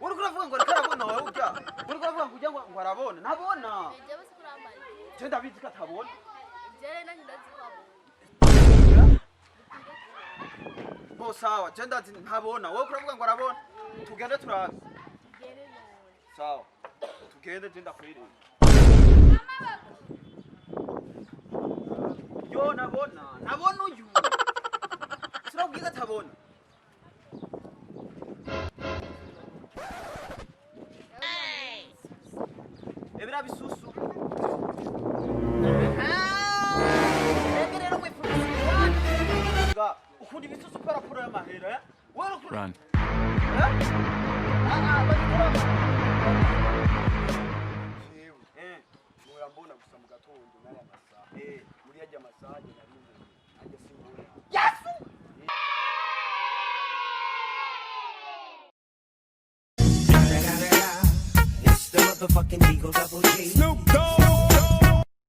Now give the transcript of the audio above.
Uriko uravuga ngo ariko arabona, wowe ujya uriko uravuga ngo ujya ngo arabona, ntabona. Jewe sikurambaye. Je ndabizi ko atabona. Jewe nanjye ndazi ko abona. Bo sawa, je ndazi ntabona, wowe uravuga ngo arabona. Tugende turabe. Tugende none. Sawa, tugende, je ndakwereka. Yo, nabona, nabona uyu. Sinakubwiza atabona. Ebira bisusu. Ege rero mwifuza ukunda ibisusu kubera kuri y'amahera, eh? Wewe ukunda Run. Eh? Ah ah, babikora. Jewe mpora mbona gusa mu gatondo n'aya masaha. Muri yarya masaha njye nari mbona, nanjye simbona. Yesu! It's the motherfucking Eagle Double G. Snoop Dogg.